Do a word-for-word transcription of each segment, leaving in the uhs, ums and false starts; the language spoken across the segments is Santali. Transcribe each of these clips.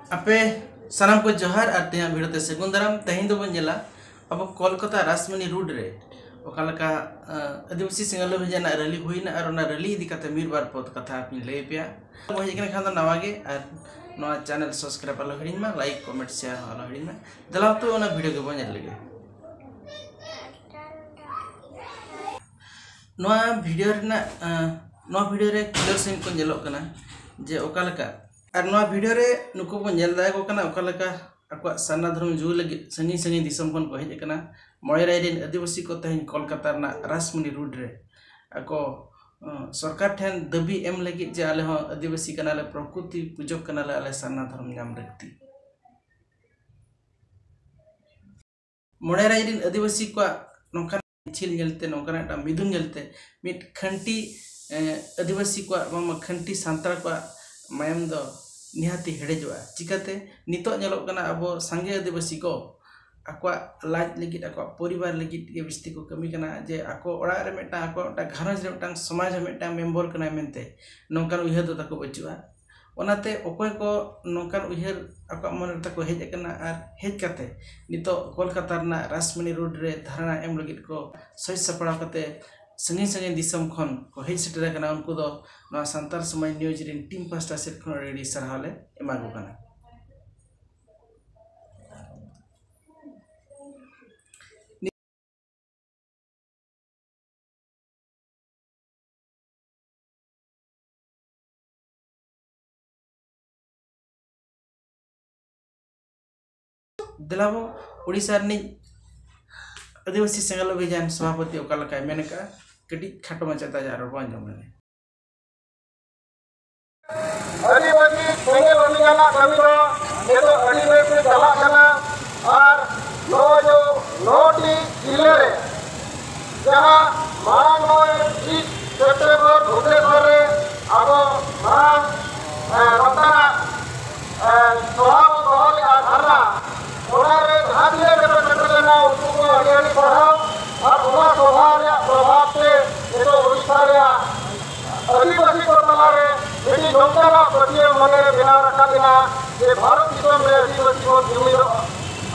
ᱟᱯᱮ ᱥᱟᱱᱟᱢ ᱠᱚ ᱡᱚᱦᱟᱨ ᱟᱨ ᱛᱮᱦᱮᱧᱟᱜ ᱵᱷᱤᱰᱤᱭᱳ ᱛᱮ ᱥᱟᱹᱜᱩᱱ ᱫᱟᱨᱟᱢ᱾ ᱛᱮᱦᱮᱧ ᱫᱚᱵᱚᱱ ᱧᱮᱞᱟ ᱟᱵᱚ ᱠᱚᱞᱠᱟᱛᱟ ᱨᱟᱥᱢᱚᱱᱤ ᱨᱳᱰ ᱨᱮ ᱚᱠᱟ ᱞᱮᱠᱟ, ᱟᱸ, ᱟᱹᱫᱤᱵᱟᱹᱥᱤ ᱥᱮᱸᱜᱮᱞ ᱚᱵᱷᱤᱡᱟᱱ ᱨᱮᱱᱟᱜ ᱨᱮᱞᱤ ᱦᱩᱭᱱᱟ ᱟᱨ ᱚᱱᱟ ᱨᱮᱞᱤ ᱤᱫᱤ ᱠᱟᱛᱮ ᱢᱤᱫ ᱵᱟᱨ ᱯᱚᱫ ᱠᱟᱛᱷᱟ ᱟᱯᱮᱧ ᱞᱟᱹᱭ ᱟᱯᱮᱭᱟ᱾ ᱵᱚᱱ ᱦᱮᱡ ᱟᱠᱟᱱ ᱠᱷᱟᱱ ᱫᱚ ᱱᱟᱣᱟ ᱜᱮ ᱟᱨ ᱱᱚᱣᱟ ᱪᱮᱱᱮᱞ ᱥᱟᱵᱥᱠᱨᱟᱭᱤᱵ ᱟᱞᱚ ᱦᱤᱲᱤᱧ ᱢᱟ, ᱞᱟᱭᱤᱠ, ᱠᱚᱢᱮᱱᱴ, ᱥᱮᱭᱟᱨ ᱦᱚᱸ ᱟᱞᱚ ᱦᱤᱲᱤᱧ ᱢᱟ᱾ ᱫᱮᱞᱟ ᱛᱚ ᱚᱱᱟ ᱵᱷᱤᱰᱤᱭᱳ ᱜᱮᱵᱚᱱ ᱧᱮᱞ ᱞᱮᱜᱮ᱾ ᱱᱚᱣᱟ ᱵᱷᱤᱰᱤᱭᱳ ᱨᱮᱱᱟᱜ, ᱟᱸ, ᱱᱚᱣᱟ ᱵᱷᱤᱰᱤᱭᱳ ᱨᱮ ᱠᱞᱤᱭᱟᱨ ᱥᱟᱺᱦᱤᱡ ᱠᱚ ᱧᱮᱞᱚᱜ ᱠᱟᱱᱟ ᱡᱮ ᱚᱠᱟ ᱞᱮᱠᱟ, ᱟᱨ ᱱᱚᱣᱟ ᱵᱷᱤᱰᱤᱭᱳ ᱨᱮ ᱱᱩᱠᱩ ᱵᱚᱱ ᱧᱮᱞ ᱫᱟᱲᱮᱭᱟᱠᱚ ᱠᱟᱱᱟ ᱚᱠᱟ ᱞᱮᱠᱟ ᱟᱠᱚᱣᱟᱜ ᱥᱟᱨᱱᱟ ᱫᱷᱚᱨᱚᱢ ᱡᱩ ᱞᱟᱹᱜᱤᱫ ᱥᱟᱺᱜᱤᱧ ᱥᱟᱺᱜᱤᱧ ᱫᱤᱥᱚᱢ ᱠᱷᱚᱱ ᱠᱚ ᱦᱮᱡ ᱟᱠᱟᱱᱟ᱾ ᱢᱚᱬᱮ ᱨᱟᱭ ᱨᱮᱱ ᱟᱹᱫᱤᱵᱟᱹᱥᱤ ᱠᱚ ᱛᱮᱦᱮᱧ ᱠᱳᱞᱠᱟᱛᱟ ᱨᱮᱱᱟᱜ ᱨᱟᱥᱢᱚᱱᱤ ᱨᱳᱰ ᱨᱮ ᱟᱠᱚ, ᱟᱸ, ᱥᱚᱨᱠᱟᱨ ᱴᱷᱮᱱ ᱫᱟᱹᱵᱤ ᱮᱢ ᱞᱟᱹᱜᱤᱫ ᱡᱮ ᱟᱞᱮ ᱦᱚᱸ ᱟᱹᱫᱤᱵᱟᱹᱥᱤ ᱠᱟᱱᱟᱞᱮ, ᱯᱨᱚᱠᱨᱤᱛᱤ ᱯᱩᱡᱚᱠ ᱠᱟᱱᱟᱞᱮ, ᱟᱞᱮ ᱥᱟᱨᱱᱟ ᱫᱷᱚᱨᱚᱢ ᱧᱟᱢ ᱞᱟᱹᱠᱛᱤ᱾ ᱢᱚᱬᱮ ᱨᱟᱡᱽ ᱨᱮᱱ ᱟᱹᱫᱤᱵᱟᱹᱥᱤ ᱠᱚᱣᱟᱜ ᱱᱚᱝᱠᱟᱱ ᱢᱤᱪᱷᱤᱞ ᱧᱮᱞᱛᱮ, ᱱᱚᱝᱠᱟᱱᱟᱜ ᱢᱤᱫᱴᱟᱝ ᱢᱤᱫᱩᱱ ᱧᱮᱞᱛᱮ ᱢᱤᱫ ᱠᱷᱟᱹᱱᱴᱤ, ᱮ, ᱟᱹᱫᱤᱵᱟᱹᱥᱤ ᱠᱚᱣᱟᱜ, ᱵᱟᱝᱢᱟ ᱠᱷᱟᱹᱱᱴᱤ ᱥᱟᱱᱛᱟᱲ ᱠᱚᱣᱟᱜ ᱢᱟᱭᱟᱢ ᱫᱚ ᱱᱤᱦᱟᱹᱛᱤ ᱦᱮᱰᱮᱡᱚᱜᱼᱟ᱾ ᱪᱤᱠᱟᱹᱛᱮ? ᱱᱤᱛᱚᱜ ᱧᱮᱞᱚᱜ ᱠᱟᱱᱟ ᱟᱵᱚ ᱥᱟᱸᱜᱮ ᱟᱹᱫᱤᱵᱟᱹᱥᱤ ᱠᱚ ᱟᱠᱚᱣᱟᱜ ᱞᱟᱡ ᱞᱟᱹᱜᱤᱫ, ᱟᱠᱚᱣᱟᱜ ᱯᱚᱨᱤᱵᱟᱨ ᱞᱟᱹᱜᱤᱫ ᱜᱮ ᱵᱤᱥᱛᱤ ᱠᱚ ᱠᱟᱹᱢᱤ ᱠᱟᱱᱟ, ᱡᱮ ᱟᱠᱚ ᱚᱲᱟᱜ ᱨᱮ ᱢᱤᱫᱴᱟᱝ, ᱟᱠᱚᱣᱟᱜ ᱢᱤᱫᱴᱟᱝ ᱜᱷᱟᱨᱚᱸᱡᱽ ᱨᱮ ᱢᱤᱫᱴᱟᱝ ᱥᱚᱢᱟᱡᱽ ᱨᱮ ᱢᱤᱫᱴᱟᱝ ᱢᱮᱢᱵᱚᱨ ᱠᱟᱱᱟᱭ ᱢᱮᱱᱛᱮ ᱱᱚᱝᱠᱟᱱ ᱩᱭᱦᱟᱹᱨ ᱫᱚ ᱛᱟᱠᱚ ᱵᱟᱹᱪᱩᱜᱼᱟ᱾ ᱚᱱᱟᱛᱮ ᱚᱠᱚᱭ ᱠᱚ ᱱᱚᱝᱠᱟᱱ ᱩᱭᱦᱟᱹᱨ ᱟᱠᱚᱣᱟᱜ ᱢᱚᱱᱮ ᱨᱮ ᱛᱟᱠᱚ ᱦᱮᱡ ᱟᱠᱟᱱᱟ ᱟᱨ ᱦᱮᱡ ᱠᱟᱛᱮ ᱱᱤᱛᱚᱜ ᱠᱳᱞᱠᱟᱛᱟ ᱨᱮᱱᱟᱜ ᱨᱟᱥᱢᱚᱱᱤ ᱨᱳᱰ ᱨᱮ ᱫᱷᱟᱨᱱᱟ ᱮᱢ ᱞᱟᱹᱜᱤᱫ ᱠᱚ ᱥᱟᱹᱡᱽ ᱥᱟᱯᱲᱟᱣ ᱠᱟᱛᱮ ᱥᱟᱺᱜᱤᱧ ᱥᱟᱺᱜᱤᱧ ᱫᱤᱥᱚᱢ ᱠᱷᱚᱱ ᱠᱚ ᱦᱮᱡ ᱥᱮᱴᱮᱨ ᱟᱠᱟᱱᱟ, ᱩᱱᱠᱩ ᱫᱚ ᱱᱚᱣᱟ ᱥᱟᱱᱛᱟᱲ ᱥᱚᱢᱟᱡᱽ ᱱᱤᱭᱩᱡᱽ ᱨᱮᱱ ᱴᱤᱢ ᱯᱟᱦᱴᱟ ᱥᱮᱫ ᱠᱷᱚᱱ ᱟᱹᱰᱤ ᱟᱹᱰᱤ ᱥᱟᱨᱦᱟᱣ ᱞᱮ ᱮᱢᱟ ᱠᱚ ᱠᱟᱱᱟ᱾ ᱫᱮᱞᱟ ᱵᱚ ᱩᱲᱤᱥᱥᱟ ᱨᱤᱱᱤᱡ ᱟᱹᱫᱤᱵᱟᱹᱥᱤ ᱥᱮᱸᱜᱮᱞ ᱚᱵᱷᱤᱡᱟᱱ ᱥᱚᱵᱷᱟᱯᱚᱛᱤ ᱚᱠᱟ ᱞᱮᱠᱟᱭ ᱢᱮᱱ ᱟᱠᱟᱫᱼᱟ, ᱠᱟᱹᱴᱤᱡ ᱠᱷᱟᱴᱚ ᱢᱟᱪᱷᱟ ᱛᱮ ᱟᱡᱟᱜ ᱨᱚᱲ ᱵᱚᱱ ᱟᱸᱡᱚᱢ ᱞᱮᱜᱮ᱾ ᱟᱹᱫᱤᱵᱟᱹᱥᱤ ᱥᱮᱸᱜᱮᱞ ᱚᱵᱷᱤᱡᱟᱱᱟᱜ ᱠᱟᱹᱢᱤ ᱫᱚ ᱱᱤᱛᱚᱜ ᱟᱹᱰᱤ ᱵᱮᱥ ᱜᱮ ᱪᱟᱞᱟᱜ ᱠᱟᱱᱟ᱾ ᱟᱨ ᱱᱚᱜᱼᱚᱭ ᱡᱮ ᱱᱚᱴᱤ ᱡᱤᱞᱟᱹ ᱨᱮ ᱡᱟᱦᱟᱸ ᱢᱟᱲᱟᱝ ᱱᱚᱜᱼᱚᱭ ᱛᱤᱥ ᱥᱮᱯᱴᱮᱢᱵᱚᱨ ᱵᱷᱩᱵᱽᱱᱮᱥᱚᱨ ᱨᱮ ᱟᱵᱚ ᱢᱟᱲᱟᱝ, ᱮ, ᱱᱚᱝᱠᱟᱱᱟᱜ, ᱮ, ᱥᱚᱵᱷᱟ ᱵᱚᱱ ᱫᱚᱦᱚ ᱞᱮᱫᱼᱟ, ᱫᱷᱟᱨᱱᱟ, ᱚᱱᱟ ᱨᱮ ᱡᱟᱦᱟᱸ ᱛᱤᱱᱟᱹᱜ ᱜᱮᱯᱮ ᱥᱮᱴᱮᱨ ᱞᱮᱱᱟ, ᱩᱱᱠᱩ ᱠᱚ ᱟᱹᱰᱤ ᱟᱹᱰᱤ ᱥᱟᱨᱦᱟᱣ᱾ ᱟᱨ ᱚᱱᱟ ᱥᱚᱵᱷᱟ ᱨᱮᱭᱟᱜ ᱯᱨᱚᱵᱷᱟᱵᱽ ᱛᱮ ᱱᱤᱛᱚᱜ ᱳᱰᱤᱥᱟ ᱨᱮᱭᱟᱜ ᱟᱹᱫᱤᱵᱟᱹᱥᱤ ᱠᱚ ᱛᱟᱞᱟᱨᱮ ᱢᱤᱫᱴᱤᱡ ᱱᱚᱝᱠᱟᱱᱟᱜ ᱯᱟᱹᱛᱭᱟᱹᱣ ᱢᱚᱱᱮᱨᱮ ᱵᱮᱱᱟᱣ ᱨᱟᱠᱟᱵ ᱮᱱᱟ ᱡᱮ ᱵᱷᱟᱨᱚᱛ ᱫᱤᱥᱚᱢ ᱨᱮ ᱟᱹᱫᱤᱵᱟᱹᱥᱤ ᱵᱚᱱ ᱡᱩᱢᱤᱫᱚᱜ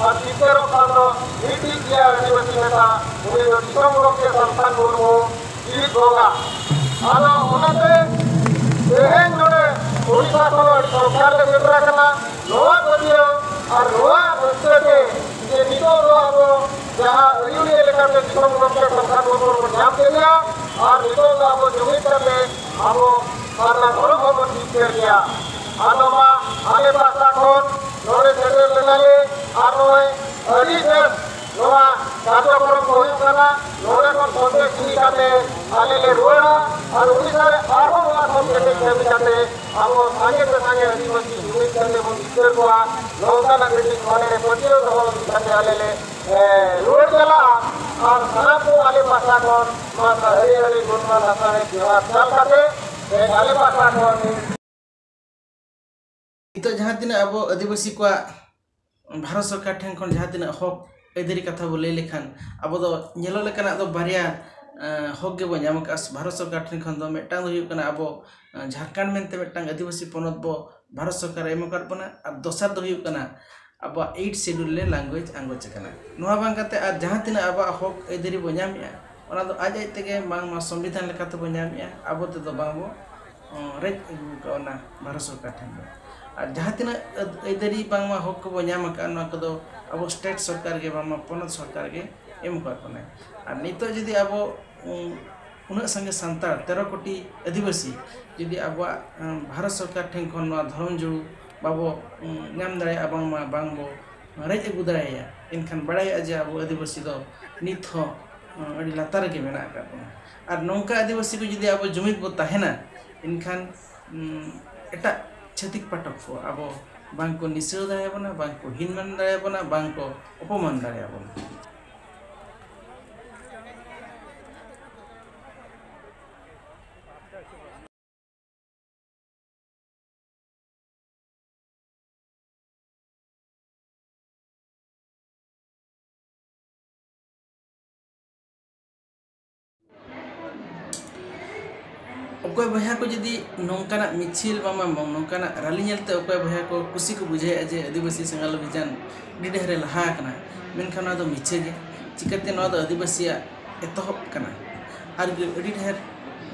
ᱟᱨ ᱡᱤᱛᱠᱟᱹᱨᱚᱜ ᱠᱷᱟᱱ ᱫᱚ ᱢᱤᱫᱴᱤᱡ ᱜᱮᱭᱟ ᱟᱹᱫᱤᱵᱟᱹᱥᱤ ᱱᱮᱛᱟ, ᱩᱱᱤ ᱫᱚ ᱫᱤᱥᱚᱢ ᱜᱚᱢᱠᱮ ᱥᱟᱢᱥᱟᱱ ᱢᱩᱨᱢᱩ ᱡᱤᱣᱤᱫ ᱵᱚᱸᱜᱟ᱾ ᱟᱫᱚ ᱚᱱᱟᱛᱮ ᱛᱮᱦᱮᱧ ᱱᱚᱰᱮ ᱳᱰᱤᱥᱟ ᱠᱷᱚᱱ ᱟᱹᱰᱤ ᱥᱚᱝᱠᱷᱟ ᱞᱮ ᱥᱮᱴᱮᱨ ᱟᱠᱟᱱᱟ᱾ ᱱᱚᱣᱟ ᱯᱟᱹᱛᱭᱟᱹᱣ ᱟᱨ ᱱᱚᱣᱟ ᱨᱟᱹᱥᱠᱟᱹ ᱛᱮ ᱡᱮ ᱱᱤᱛᱚᱜ ᱫᱚ ᱟᱵᱚ ᱡᱟᱦᱟᱸ ᱟᱹᱭᱩᱨᱤᱭᱟᱹ ᱞᱮᱠᱟᱛᱮ ᱫᱤᱥᱚᱢ ᱜᱚᱢᱠᱮ ᱥᱟᱢᱥᱟᱱ ᱢᱩᱨᱢᱩ ᱵᱚᱱ ᱧᱟᱢ ᱠᱮᱫᱮᱭᱟ ᱟᱨ ᱱᱤᱛᱚᱜ ᱫᱚ ᱟᱵᱚ ᱡᱩᱢᱤᱫ ᱠᱟᱛᱮ ᱟᱵᱚ ᱥᱟᱨᱱᱟ ᱫᱷᱚᱨᱚᱢ ᱦᱚᱸᱵᱚᱱ ᱡᱤᱛᱠᱟᱹᱨ ᱜᱮᱭᱟ᱾ ᱟᱫᱚ ᱢᱟ ᱟᱞᱮ ᱯᱟᱦᱴᱟ ᱠᱷᱚᱱ ᱱᱚᱰᱮ ᱥᱮᱴᱮᱨ ᱞᱮᱱᱟᱞᱮ ᱟᱨ ᱱᱚᱜᱼᱚᱭ ᱟᱹᱰᱤ ᱵᱮᱥ ᱱᱚᱣᱟ ᱠᱟᱨᱡᱚᱠᱨᱚᱢ ᱠᱚ ᱦᱩᱭᱩᱜ ᱠᱟᱱᱟ᱾ ᱱᱚᱰᱮ ᱠᱷᱚᱱ ᱥᱚᱱᱫᱮᱥ ᱤᱫᱤ ᱠᱟᱛᱮ ᱟᱞᱮ ᱞᱮ ᱨᱩᱣᱟᱹᱲᱟ ᱟᱨ ᱳᱰᱤᱥᱟ ᱨᱮ ᱟᱨᱦᱚᱸ ᱱᱚᱣᱟ ᱠᱷᱚᱱ ᱠᱮᱴᱮᱡ ᱠᱟᱹᱢᱤ ᱠᱟᱛᱮ ᱟᱵᱚ ᱥᱟᱸᱜᱮ ᱛᱮ ᱥᱟᱸᱜᱮ ᱟᱹᱫᱤᱵᱟᱹᱥᱤ ᱡᱩᱢᱤᱫ ᱠᱟᱛᱮ ᱵᱚᱱ ᱡᱤᱛᱠᱟᱹᱨ ᱠᱚᱣᱟ᱾ ᱱᱚᱝᱠᱟᱱᱟᱜ ᱢᱤᱫᱴᱤᱡ ᱢᱚᱱᱮ ᱨᱮ ᱯᱟᱹᱛᱭᱟᱹᱣ ᱫᱚᱦᱚ ᱤᱫᱤ ᱠᱟᱛᱮ ᱟᱞᱮ ᱞᱮ, ᱮ, ᱨᱩᱣᱟᱹᱲ ᱪᱟᱞᱟᱜᱼᱟ᱾ ᱟᱨ ᱥᱟᱱᱟᱢ ᱠᱚ ᱟᱞᱮ ᱯᱟᱦᱴᱟ ᱠᱷᱚᱱ ᱱᱚᱣᱟ ᱦᱟᱹᱨᱤ ᱦᱟᱹᱨᱤ ᱜᱩᱱᱢᱟᱱ ᱞᱟᱥᱟᱲᱦᱮᱫ ᱡᱚᱦᱟᱨ ᱪᱟᱞ ᱠᱟᱛᱮ ᱛᱮᱦᱮᱧ ᱟᱞᱮ ᱯᱟᱦᱴᱟ ᱠᱷᱚᱱ ᱱᱤᱛᱚᱜ ᱡᱟᱦᱟᱸ ᱛᱤᱱᱟᱹᱜ ᱟᱵᱚ ᱟᱹᱫᱤᱵᱟᱹᱥᱤ ᱠᱚᱣᱟᱜ ᱵᱷᱟᱨᱚᱛ ᱥᱚᱨᱠᱟᱨ ᱴᱷᱮᱱ ᱠᱷᱚᱱ ᱡᱟᱦᱟᱸ ᱛᱤᱱᱟᱹᱜ ᱦᱚᱠ ᱟᱹᱭᱫᱟᱹᱨᱤ ᱠᱟᱛᱷᱟ ᱵᱚ ᱞᱟᱹᱭ ᱞᱮᱠᱷᱟᱱ, ᱟᱵᱚ ᱫᱚ ᱧᱮᱞᱚᱜ ᱞᱮᱠᱟᱱᱟᱜ ᱫᱚ ᱵᱟᱨᱭᱟ, ᱮᱸ, ᱦᱚᱠ ᱜᱮᱵᱚ ᱧᱟᱢ ᱟᱠᱟᱫᱼᱟ ᱵᱷᱟᱨᱚᱛ ᱥᱚᱨᱠᱟᱨ ᱴᱷᱮᱱ ᱠᱷᱚᱱ ᱫᱚ᱾ ᱢᱤᱫᱴᱟᱝ ᱫᱚ ᱦᱩᱭᱩᱜ ᱠᱟᱱᱟ ᱟᱵᱚ, ᱮᱸ, ᱡᱷᱟᱲᱠᱷᱚᱸᱰ ᱢᱮᱱᱛᱮ ᱢᱤᱫᱴᱟᱝ ᱟᱹᱫᱤᱵᱟᱹᱥᱤ ᱯᱚᱱᱚᱛ ᱵᱚ ᱵᱷᱟᱨᱚᱛ ᱥᱚᱨᱠᱟᱨᱮ ᱮᱢ ᱟᱠᱟᱫ ᱵᱚᱱᱟ, ᱟᱨ ᱫᱚᱥᱟᱨ ᱫᱚ ᱦᱩᱭᱩᱜ ᱠᱟᱱᱟ ᱟᱵᱚᱣᱟᱜ ᱮᱭᱤᱴ ᱥᱤᱰᱩᱞ ᱨᱮ ᱞᱮᱝᱜᱩᱭᱮᱡᱽ ᱟᱸᱜᱚᱪ ᱟᱠᱟᱱᱟ᱾ ᱱᱚᱣᱟ ᱵᱟᱝ ᱠᱟᱛᱮ ᱟᱨ ᱡᱟᱦᱟᱸ ᱛᱤᱱᱟᱹᱜ ᱟᱵᱚᱣᱟᱜ ᱦᱚᱠ ᱟᱹᱭᱫᱟᱹᱨᱤ ᱵᱚ ᱧᱟᱢᱮᱜᱼᱟ, ᱚᱱᱟ ᱫᱚ ᱟᱡ ᱟᱡ ᱛᱮᱜᱮ ᱵᱟᱝᱢᱟ ᱥᱚᱝᱵᱤᱫᱷᱟᱱ ᱞᱮᱠᱟ ᱛᱮᱵᱚ ᱧᱟᱢᱮᱜᱼᱟ, ᱟᱵᱚ ᱛᱮᱫᱚ ᱵᱟᱝ ᱵᱚ, ᱚ, ᱨᱮᱡ ᱟᱹᱜᱩ ᱟᱠᱟᱫ ᱚᱱᱟ ᱵᱷᱟᱨᱚᱛ ᱥᱚᱨᱠᱟᱨ ᱴᱷᱮᱱ ᱫᱚ᱾ ᱟᱨ ᱡᱟᱦᱟᱸ ᱛᱤᱱᱟᱹᱜ ᱟᱹᱫ-, ᱟᱹᱭᱫᱟᱹᱨᱤ ᱵᱟᱝᱢᱟ ᱦᱚᱠ ᱠᱚᱵᱚ ᱧᱟᱢ ᱟᱠᱟᱫ, ᱱᱚᱣᱟ ᱠᱚᱫᱚ ᱟᱵᱚ ᱥᱴᱮᱴ ᱥᱚᱨᱠᱟᱨ ᱜᱮ ᱵᱟᱝᱢᱟ ᱯᱚᱱᱚᱛ ᱥᱚᱨᱠᱟᱨ ᱜᱮ ᱮᱢ ᱟᱠᱟᱫ ᱵᱚᱱᱟᱭ᱾ ᱟᱨ ᱱᱤᱛᱚᱜ ᱡᱩᱫᱤ ᱟᱵᱚ, ᱩᱸ, ᱩᱱᱟᱹᱜ ᱥᱟᱸᱜᱮ ᱥᱟᱱᱛᱟᱲ, ᱛᱮᱨᱚ ᱠᱳᱴᱤ ᱟᱹᱫᱤᱵᱟᱹᱥᱤ, ᱡᱩᱫᱤ ᱟᱵᱚᱣᱟᱜ, ᱩᱸ, ᱵᱷᱟᱨᱚᱛ ᱥᱚᱨᱠᱟᱨ ᱴᱷᱮᱱ ᱠᱷᱚᱱ ᱱᱚᱣᱟ ᱫᱷᱚᱨᱚᱢ ᱡᱩᱲᱩ ᱵᱟᱵᱚ, ᱩᱸ, ᱧᱟᱢ ᱫᱟᱲᱮᱭᱟᱜᱼᱟ, ᱵᱟᱝᱢᱟ ᱵᱟᱝ ᱵᱚ ᱨᱮᱡ ᱟᱹᱜᱩ ᱫᱟᱲᱮᱭᱟᱭᱟ, ᱮᱱᱠᱷᱟᱱ ᱵᱟᱲᱟᱭᱚᱜᱼᱟ ᱡᱮ ᱟᱵᱚ ᱟᱹᱫᱤᱵᱟᱹᱥᱤ ᱫᱚ ᱱᱤᱛ ᱦᱚᱸ, ᱩᱸ, ᱟᱹᱰᱤ ᱞᱟᱛᱟᱨ ᱨᱮᱜᱮ ᱢᱮᱱᱟᱜ ᱟᱠᱟᱫ ᱵᱚᱱᱟ᱾ ᱟᱨ ᱱᱚᱝᱠᱟ ᱟᱹᱫᱤᱵᱟᱹᱥᱤ ᱠᱚ ᱡᱩᱫᱤ ᱟᱵᱚ ᱡᱩᱢᱤᱫ ᱵᱚ ᱛᱟᱦᱮᱱᱟ, ᱮᱱᱠᱷᱟᱱ, ᱩᱸ, ᱮᱴᱟᱜ ᱪᱷᱟᱹᱛᱤᱠ ᱯᱟᱴᱷᱚᱠ ᱠᱚ ᱟᱵᱚ ᱵᱟᱝ ᱠᱚ ᱱᱤᱥᱲᱟᱹᱣ ᱫᱟᱲᱮᱭᱟᱵᱚᱱᱟ, ᱵᱟᱝ ᱠᱚ ᱦᱤᱱᱢᱟᱹᱱ ᱫᱟᱲᱮᱭᱟᱵᱚᱱᱟ, ᱵᱟᱝ ᱠᱚ ᱚᱯᱚᱢᱟᱱ ᱫᱟᱲᱮᱭᱟᱵᱚᱱᱟ᱾ ᱚᱠᱚᱭ ᱵᱚᱭᱦᱟ ᱠᱚ ᱡᱩᱫᱤ ᱱᱚᱝᱠᱟᱱᱟᱜ ᱢᱤᱪᱷᱤᱞ ᱵᱟᱝ ᱵᱟᱝ ᱱᱚᱝᱠᱟᱱᱟᱜ ᱨᱟᱹᱞᱤ ᱧᱮᱞᱛᱮ ᱚᱠᱚᱭ ᱵᱚᱭᱦᱟ ᱠᱚ ᱠᱩᱥᱤ ᱠᱚ ᱵᱩᱡᱷᱟᱹᱣᱮᱫᱼᱟ ᱡᱮ ᱟᱹᱫᱤᱵᱟᱹᱥᱤ ᱥᱮᱸᱜᱮᱞ ᱚᱵᱷᱤᱡᱟᱱ ᱟᱹᱰᱤ ᱰᱷᱮᱨ ᱮ ᱞᱟᱦᱟ ᱟᱠᱟᱱᱟ, ᱢᱮᱱᱠᱷᱟᱱ ᱱᱚᱣᱟ ᱫᱚ ᱢᱤᱪᱷᱟᱹ ᱜᱮ᱾ ᱪᱤᱠᱟᱹᱛᱮ ᱱᱚᱣᱟ ᱫᱚ ᱟᱹᱫᱤᱵᱟᱹᱥᱤᱭᱟᱜ ᱮᱛᱚᱦᱚᱵ ᱠᱟᱱᱟ ᱟᱨ ᱟᱹᱰᱤ ᱰᱷᱮᱨ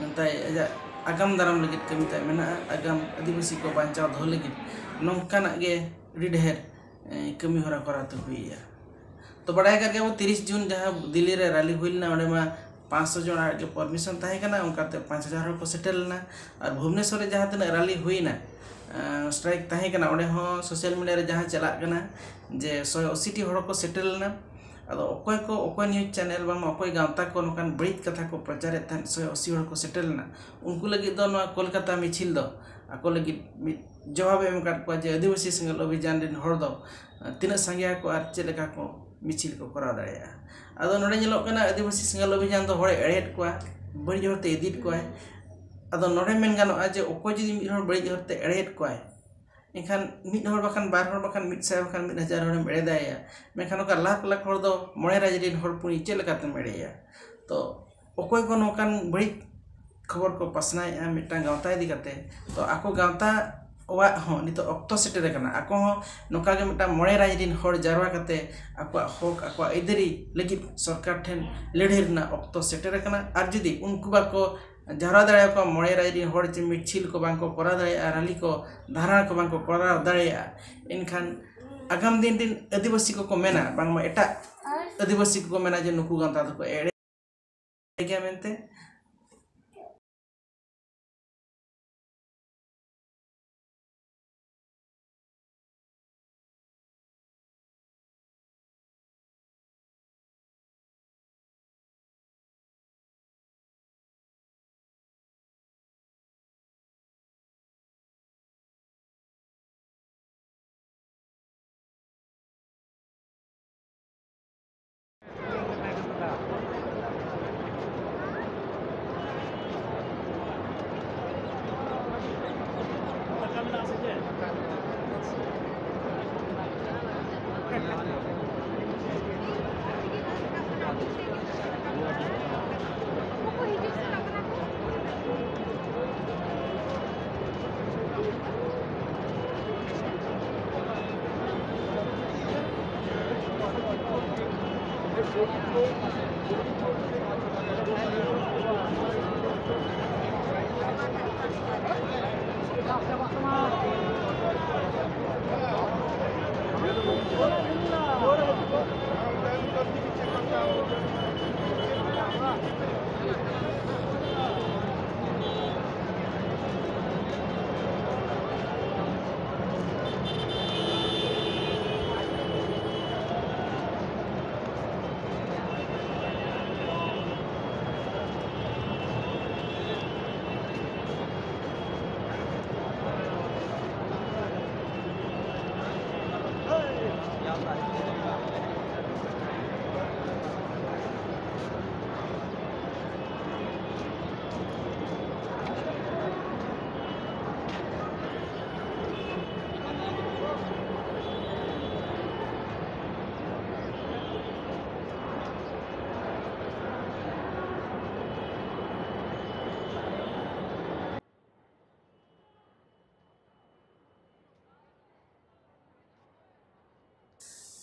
ᱢᱮᱛᱟᱭ ᱟᱡᱟᱜ ᱟᱜᱟᱢ ᱫᱟᱨᱟᱢ ᱞᱟᱹᱜᱤᱫ ᱠᱟᱹᱢᱤ ᱛᱟᱭ ᱢᱮᱱᱟᱜᱼᱟ᱾ ᱟᱜᱟᱢ ᱟᱹᱫᱤᱵᱟᱹᱥᱤ ᱠᱚ ᱵᱟᱧᱪᱟᱣ ᱫᱚᱦᱚ ᱞᱟᱹᱜᱤᱫ ᱱᱚᱝᱠᱟᱱᱟᱜ ᱜᱮ ᱟᱹᱰᱤ ᱰᱷᱮᱨ ᱠᱟᱹᱢᱤ ᱦᱚᱨᱟ ᱠᱚᱨᱟᱣ ᱛᱮ ᱦᱩᱭᱩᱜᱼᱟ᱾ ᱛᱚ ᱵᱟᱲᱟᱭ ᱠᱟᱫ ᱜᱮᱭᱟ ᱵᱚ ᱛᱤᱨᱤᱥ ᱡᱩᱱ ᱡᱟᱦᱟᱸ ᱫᱤᱞᱞᱤ ᱨᱮ ᱨᱟᱞᱤ ᱦᱩᱭ ᱞᱮᱱᱟ, ᱚᱸᱰᱮ ᱢᱟ ᱯᱟᱸᱪᱥᱚ ᱡᱚᱱ ᱟᱜ ᱜᱮ ᱯᱟᱨᱢᱤᱥᱚᱱ ᱛᱟᱦᱮᱸ ᱠᱟᱱᱟ, ᱚᱱᱠᱟᱛᱮ ᱯᱟᱸᱪ ᱦᱟᱡᱟᱨ ᱦᱚᱲ ᱠᱚ ᱥᱮᱴᱮᱨ ᱞᱮᱱᱟ᱾ ᱟᱨ ᱵᱷᱩᱵᱽᱱᱮᱥᱚᱨ ᱨᱮ ᱡᱟᱦᱟᱸ ᱛᱤᱱᱟᱹᱜ ᱨᱟᱞᱤ ᱦᱩᱭᱱᱟ, ᱥᱴᱨᱟᱭᱤᱠ ᱛᱟᱦᱮᱸ ᱠᱟᱱᱟ, ᱚᱸᱰᱮ ᱦᱚᱸ ᱥᱳᱥᱟᱞ ᱢᱤᱰᱤᱭᱟ ᱨᱮ ᱡᱟᱦᱟᱸ ᱪᱟᱞᱟᱜ ᱠᱟᱱᱟ ᱡᱮ ᱥᱚᱭ ᱟᱥᱤ ᱴᱤ ᱦᱚᱲ ᱠᱚ ᱥᱮᱴᱮᱨ ᱞᱮᱱᱟ᱾ ᱟᱫᱚ ᱚᱠᱚᱭ ᱠᱚ ᱚᱠᱚᱭ ᱱᱤᱭᱩᱡᱽ ᱪᱮᱱᱮᱞ ᱵᱟᱝ ᱚᱠᱚᱭ ᱜᱟᱶᱛᱟ ᱠᱚ ᱱᱚᱝᱠᱟᱱ ᱵᱟᱹᱲᱤᱡ ᱠᱟᱛᱷᱟ ᱠᱚ ᱯᱨᱚᱪᱟᱨᱮᱫ ᱛᱟᱦᱮᱸᱫ, ᱥᱚᱭ ᱟᱥᱤ ᱦᱚᱲ ᱠᱚ ᱥᱮᱴᱮᱨ ᱞᱮᱱᱟ, ᱩᱱᱠᱩ ᱞᱟᱹᱜᱤᱫ ᱫᱚ ᱱᱚᱣᱟ ᱠᱳᱞᱠᱟᱛᱟ ᱢᱤᱪᱷᱤᱞ ᱫᱚ ᱟᱠᱚ ᱞᱟᱹᱜᱤᱫ ᱢᱤᱫ ᱡᱚᱵᱟᱵᱮ ᱮᱢ ᱟᱠᱟᱫ ᱠᱚᱣᱟ ᱡᱮ ᱟᱹᱫᱤᱵᱟᱹᱥᱤ ᱥᱮᱸᱜᱮᱞ ᱚᱵᱷᱤᱡᱟᱱ ᱨᱮᱱ ᱦᱚᱲ ᱫᱚ ᱛᱤᱱᱟᱹᱜ ᱥᱟᱸᱜᱮᱭᱟᱠᱚ ᱟᱨ ᱪᱮᱫ ᱞᱮᱠᱟ ᱠᱚ ᱢᱤᱪᱷᱤᱞ ᱠᱚ ᱠᱚᱨᱟᱣ ᱫᱟᱲᱮᱭᱟᱜᱼᱟ᱾ ᱟᱫᱚ ᱱᱚᱰᱮ ᱧᱮᱞᱚᱜ ᱠᱟᱱᱟ ᱟᱹᱫᱤᱵᱟᱹᱥᱤ ᱥᱮᱸᱜᱮᱞ ᱚᱵᱷᱤᱡᱟᱱ ᱫᱚ ᱦᱚᱲᱮ ᱮᱲᱮᱭᱮᱫ ᱠᱚᱣᱟ, ᱵᱟᱹᱲᱤᱡ ᱦᱚᱨᱛᱮ ᱤᱫᱤᱭᱮᱫ ᱠᱚᱣᱟᱭ᱾ ᱟᱫᱚ ᱱᱚᱰᱮ ᱢᱮᱱ ᱜᱟᱱᱚᱜᱼᱟ ᱡᱮ ᱚᱠᱚᱭ ᱡᱩᱫᱤ ᱢᱤᱫ ᱦᱚᱲ ᱵᱟᱹᱲᱤᱡ ᱦᱚᱨᱛᱮ ᱮᱲᱮᱭᱮᱫ ᱠᱚᱣᱟᱭ, ᱮᱱᱠᱷᱟᱱ ᱢᱤᱫ ᱦᱚᱲ ᱵᱟᱠᱷᱟᱱ ᱵᱟᱨ ᱦᱚᱲ ᱵᱟᱠᱷᱟᱱ ᱢᱤᱫ ᱥᱟᱭ ᱵᱟᱠᱷᱟᱱ ᱢᱤᱫ ᱦᱟᱡᱟᱨ ᱦᱚᱲᱮᱢ ᱮᱲᱮ ᱫᱟᱲᱮᱭᱟᱭᱟ᱾ ᱢᱮᱱᱠᱷᱟᱱ ᱚᱠᱟ ᱞᱟᱠᱷ ᱞᱟᱠᱷ ᱦᱚᱲ ᱫᱚ ᱢᱚᱬᱮ ᱨᱟᱡᱽ ᱨᱮᱱ ᱦᱚᱲ ᱯᱩᱱᱤ ᱪᱮᱫ ᱞᱮᱠᱟᱛᱮᱢ ᱮᱲᱮᱭᱟ? ᱛᱚ ᱚᱠᱚᱭ ᱠᱚ ᱱᱚᱝᱠᱟᱱ ᱵᱟᱹᱲᱤᱡ ᱠᱷᱚᱵᱚᱨ ᱠᱚ ᱯᱟᱥᱱᱟᱣᱮᱫᱼᱟ ᱢᱤᱫᱴᱟᱝ ᱜᱟᱶᱛᱟ ᱤᱫᱤ ᱠᱟᱛᱮ, ᱛᱚ ᱟᱠᱚ ᱜᱟᱶᱛᱟ ᱣᱟᱜ ᱦᱚᱸ ᱱᱤᱛᱚᱜ ᱚᱠᱛᱚ ᱥᱮᱴᱮᱨ ᱟᱠᱟᱱᱟ᱾ ᱟᱠᱚ ᱦᱚᱸ ᱱᱚᱝᱠᱟ ᱜᱮ ᱢᱤᱫᱴᱟᱝ ᱢᱚᱬᱮ ᱨᱟᱡᱽ ᱨᱮᱱ ᱦᱚᱲ ᱡᱟᱨᱣᱟ ᱠᱟᱛᱮ ᱟᱠᱚᱣᱟᱜ ᱦᱚᱠ, ᱟᱠᱚᱣᱟᱜ ᱟᱹᱭᱫᱟᱹᱨᱤ ᱞᱟᱹᱜᱤᱫ ᱥᱚᱨᱠᱟᱨ ᱴᱷᱮᱱ ᱞᱟᱹᱲᱦᱟᱹᱭ ᱨᱮᱱᱟᱜ ᱚᱠᱛᱚ ᱥᱮᱴᱮᱨ ᱟᱠᱟᱱᱟ᱾ ᱟᱨ ᱡᱩᱫᱤ ᱩᱱᱠᱩ ᱵᱟᱠᱚ ᱡᱟᱨᱣᱟ ᱫᱟᱲᱮᱭᱟᱠᱚᱣᱟ, ᱢᱚᱬᱮ ᱨᱟᱡᱽ ᱨᱮᱱ ᱦᱚᱲ ᱪᱮ ᱢᱤᱪᱷᱤᱞ ᱠᱚ ᱵᱟᱝ ᱠᱚ ᱠᱚᱨᱟᱣ ᱫᱟᱲᱮᱭᱟᱜᱼᱟ, ᱨᱟᱞᱤ ᱠᱚ, ᱫᱷᱟᱨᱱᱟ ᱠᱚ ᱵᱟᱝ ᱠᱚ ᱠᱚᱨᱟᱣ ᱫᱟᱲᱮᱭᱟᱜᱼᱟ, ᱮᱱᱠᱷᱟᱱ ᱟᱜᱟᱢ ᱫᱤᱱ ᱨᱮᱱ ᱟᱹᱫᱤᱵᱟᱹᱥᱤ ᱠᱚᱠᱚ ᱢᱮᱱᱟ, ᱵᱟᱝᱢᱟ ᱮᱴᱟᱜ ᱟᱹᱫᱤᱵᱟᱹᱥᱤ ᱠᱚᱠᱚ ᱢᱮᱱᱟ ᱡᱮ ᱱᱩᱠᱩ ᱜᱟᱶᱛᱟ ᱫᱚᱠᱚ ᱮᱲᱮ ᱜᱮᱭᱟ ᱢᱮᱱᱛᱮ᱾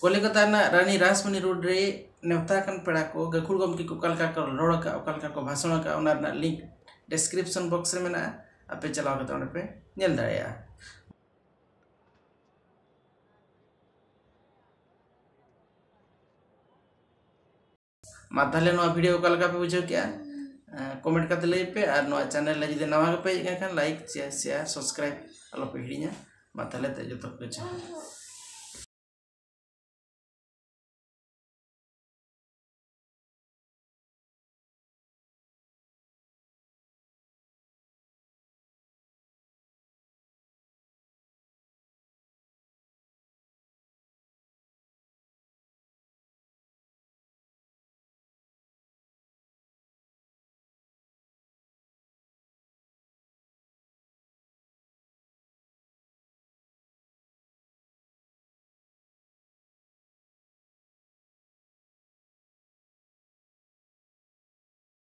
ᱠᱚᱞᱤᱠᱟᱛᱟ ᱨᱮᱱᱟᱜ ᱨᱟᱱᱤ ᱨᱟᱥᱢᱚᱱᱤ ᱨᱳᱰ ᱨᱮ ᱱᱮᱣᱛᱟ ᱟᱠᱟᱱ ᱯᱮᱲᱟ ᱠᱚ ᱜᱟᱹᱠᱷᱩᱲ ᱜᱚᱢᱠᱮ ᱠᱚ ᱚᱠᱟ ᱞᱮᱠᱟ ᱠᱚ ᱨᱚᱲ ᱟᱠᱟᱫ, ᱚᱠᱟ ᱞᱮᱠᱟ ᱠᱚ ᱵᱷᱟᱥᱚᱱ ᱟᱠᱟᱫ, ᱚᱱᱟ ᱨᱮᱱᱟᱜ ᱞᱤᱝᱠ ᱰᱤᱥᱠᱨᱤᱯᱥᱚᱱ ᱵᱚᱠᱥ ᱨᱮ ᱢᱮᱱᱟᱜᱼᱟ, ᱟᱯᱮ ᱪᱟᱞᱟᱣ ᱠᱟᱛᱮ ᱚᱸᱰᱮ ᱯᱮ ᱧᱮᱞ ᱫᱟᱲᱮᱭᱟᱜᱼᱟ᱾ ᱢᱟ ᱛᱟᱦᱚᱞᱮ ᱱᱚᱣᱟ ᱵᱷᱤᱰᱤᱭᱳ ᱚᱠᱟ ᱞᱮᱠᱟ ᱯᱮ ᱵᱩᱡᱷᱟᱹᱣ ᱠᱮᱜᱼᱟ? ᱠᱚᱢᱮᱱᱴ ᱠᱟᱛᱮ ᱞᱟᱹᱭ ᱯᱮ, ᱟᱨ ᱱᱚᱣᱟ ᱪᱮᱱᱮᱞ ᱨᱮ ᱡᱩᱫᱤ ᱱᱟᱣᱟ ᱜᱮᱯᱮ ᱦᱮᱡ ᱟᱠᱟᱱ ᱠᱷᱟᱱ ᱞᱟᱭᱤᱠ, ᱥᱮᱭᱟᱨ, ᱥᱮᱭᱟᱨ, ᱥᱟᱵᱥᱠᱨᱟᱭᱤᱵ ᱟᱞᱚ ᱯᱮ ᱦᱤᱲᱤᱧᱟ᱾ ᱢᱟ ᱛᱟᱦᱚᱞᱮ ᱛᱮ ᱡᱚᱛᱚ ᱠᱚ ᱡᱚᱦᱟᱨ᱾